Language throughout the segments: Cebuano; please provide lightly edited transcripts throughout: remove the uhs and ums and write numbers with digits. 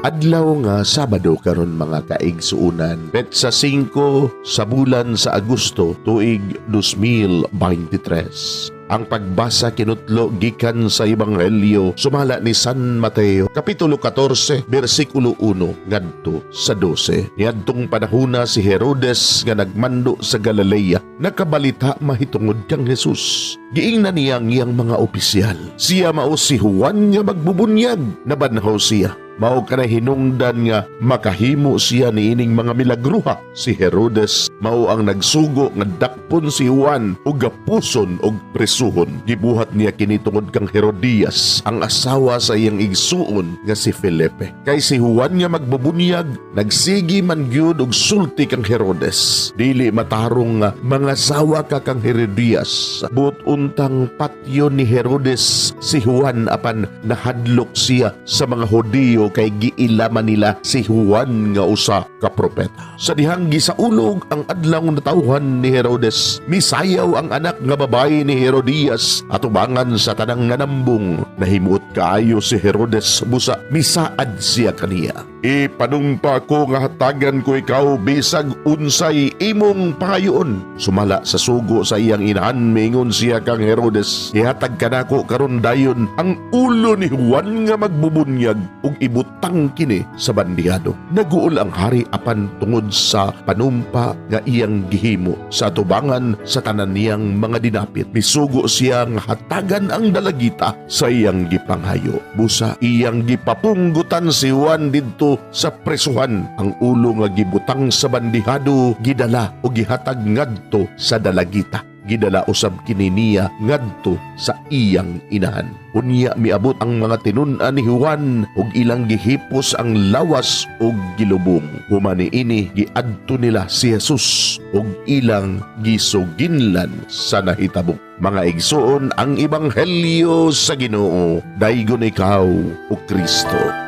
Adlaw nga Sabado karon, mga kaigsuunan. Petsa 5 sa bulan sa Agosto, tuig 2023. Ang pagbasa kinutlo gikan sa Ebanghelyo sumala ni San Mateo, kapitulo 14, bersikulo 1 ngadto sa 12. Niadtong panahona, si Herodes nga nagmando sa Galilea nakabalita mahitungod kang Jesus. Giingnan niya ang iyang mga opisyal, "Siya mao si Juan nga magbubunyag, nabanhaw siya. Mao kanay hinungdan nga makahimo siya niining mga milagruha." Si Herodes mao ang nagsugo nga dakpon si Juan ug gapuson og presuhon. Gibuhat niya kini tungod kang Herodias, ang asawa sa iyang igsuon nga si Felipe. Kay si Juan nga magbubunyag nagsigi man gyud og sulti kang Herodes, "Dili matarong nga mangasawa ka kang Herodias." Buot untang patyon ni Herodes si Juan, apan nahadlok siya sa mga Hudiyo kay giila man nila si Juan nga usa ka propeta. Sa dihang gisaulog ang adlaw natawhan ni Herodes, misayaw ang anak nga babae ni Herodias atubangan sa tanang nanambong. Nahimuot kaayo si Herodes, busa misaad siya kaniya. "Ipanumpa ko nga hatagan ko ikaw bisag unsay imong pangayoon." Sumala sa sugo sa iyang inahan, mingon siya kang Herodes, "Ihatag kanako karon dayon ang ulo ni Juan nga magbubunyag ug ibutang kini sa bandihado." Naguol ang hari, apan tungod sa panumpa nga iyang gihimo sa atubangan sa tanan niyang mga dinapit, misugo siya nga hatagan ang dalagita sa iyang gipanghayo. Busa iyang gipapunggutan si Juan didto sa presuhan. Ang ulo nga gibutang sa bandihado gidala o gihatag ngadto sa dalagita. Gidala usab kini niya ngadto sa iyang inahan. Unya miabot ang mga tinun-an ni Juan ug ilang gihipos ang lawas ug gilubong. Human niini, giadto nila si Jesus ug ilang gisuginlan sa nahitabo. Mga igsuon, ang ebanghelyo sa Ginoo. Daygon ikaw, o Kristo.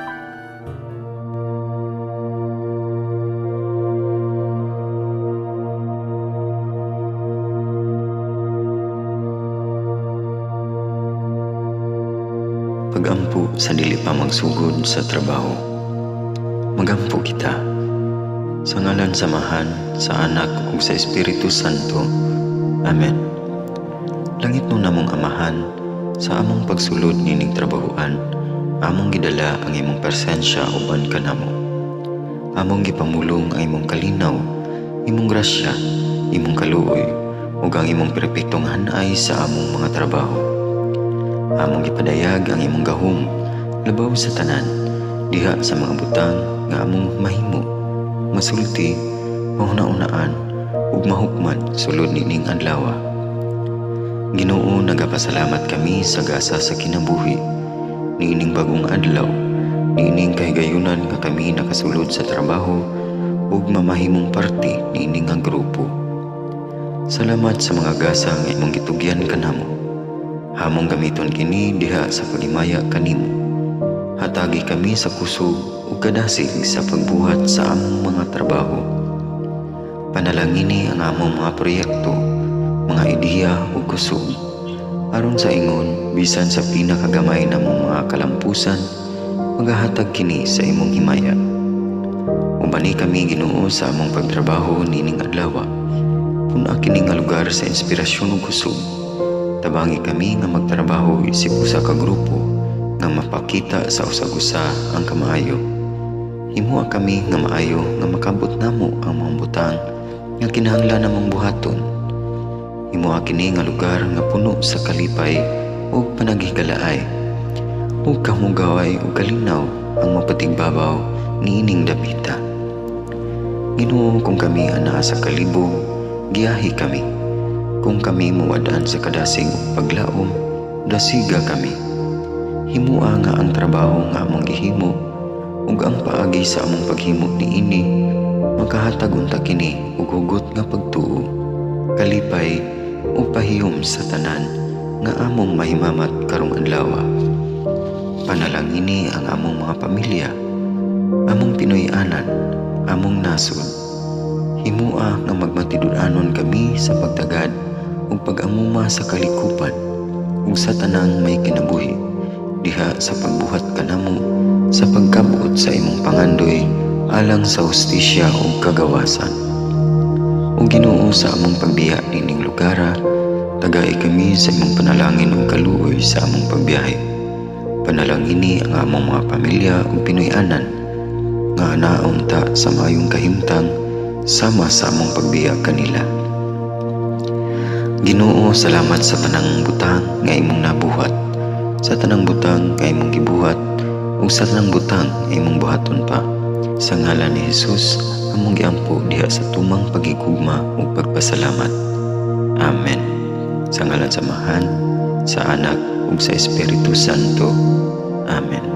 Pagampo sa dili pa magsugod sa trabaho. Magampo kita. Sa ngalan sa Amahan, sa Anak ug sa Espiritu Santo. Amen. Langitnon namong Amahan, sa among pagsulod nining trabahoan, among gidala ang imong presensya uban kanamo. Among gipamulong ang imong kalinaw, imong grasya, imong kaluoy, ug ang imong perpektong hanay sa among mga trabaho. Among gipadayag ang imong gahom labaw sa tanan diha sa mga butang nga among mahimo, masulti, mahuna-unaan ug mahukman sulod nining adlaw. Ginoo, nagapasalamat kami sa gasa sa kinabuhi niining bagong adlaw, niining kahigayunan nga kami nakasulod sa trabaho ug mamahimong parte niini nga grupo. Salamat sa mga gasa nga imong gitugyan kanamo. Among gamiton kini diha sa paghimaya kanimo. Hatagi kami sa kusog ug kadasig sa pagbuhat sa among mga trabaho. Panalangini ang among mga proyekto, mga ideya ug kusog. Aron sa ingon, bisan sa pinakagamay namong mga kalampusan, magahatag kini sa imong himaya. Ubani kami, Ginoo, sa among pagtrabaho nining adlaw. Pun-a kini nga lugar sa inspirasyon ug kusog. Tabangi kami nga magtrabaho isip usa ka grupo nga mapakita sa usag-usa ang kamaayo. Himoa kami nga maayo nga makabot namo ang mga butang nga kinahanglan namong buhaton. Himoa kini nga lugar nga puno sa kalipay ug panaghigalaay. Ug kamugaway ug kalinaw ang mapatigbabaw niining dapita. Ginoo, kung kami anaa sa kalibog, giyahi kami. Kung kami muwad-an sa kadasig ug paglaom, dasiga kami. Himua nga ang trabaho nga among gihimo ug ang paagi sa among paghimo niini makahatag unta kini og hugot nga pagtuo, kalipay ug pahiyom sa tanan nga among mahimamat karong adlaw. Panalangini ang among mga pamilya, among Pinoy-anan, among nasod. Himua nga magmatinud-anon kami sa pagtagad ug pag-amuma sa kalikupan ug sa tanang may kinabuhi diha sa pagbuhat kanamo Sa pagkabot sa imong pangandoy alang sa hustisya ug kagawasan. O Ginoo, sa among pagbiya niining lugara, tagai kami sa imong panalangin ug kaluoy sa among pagbiyahe. Panalangini ang among mga pamilya ug Pinoy-anan nga anaon ta sa maayong kahimtang sama sa among pagbiya kanila. Ginoo, salamat sa tanang butang nga imong nabuhat, sa tanang butang nga imong gibuhat, ug sa tanang butang nga imong buhaton pa. Sa ngalan ni Jesus, among giampo diha sa tumang pagigugma ug pagpasalamat. Amen. Sa ngalan sa Amahan, sa Anak ug sa Espiritu Santo. Amen.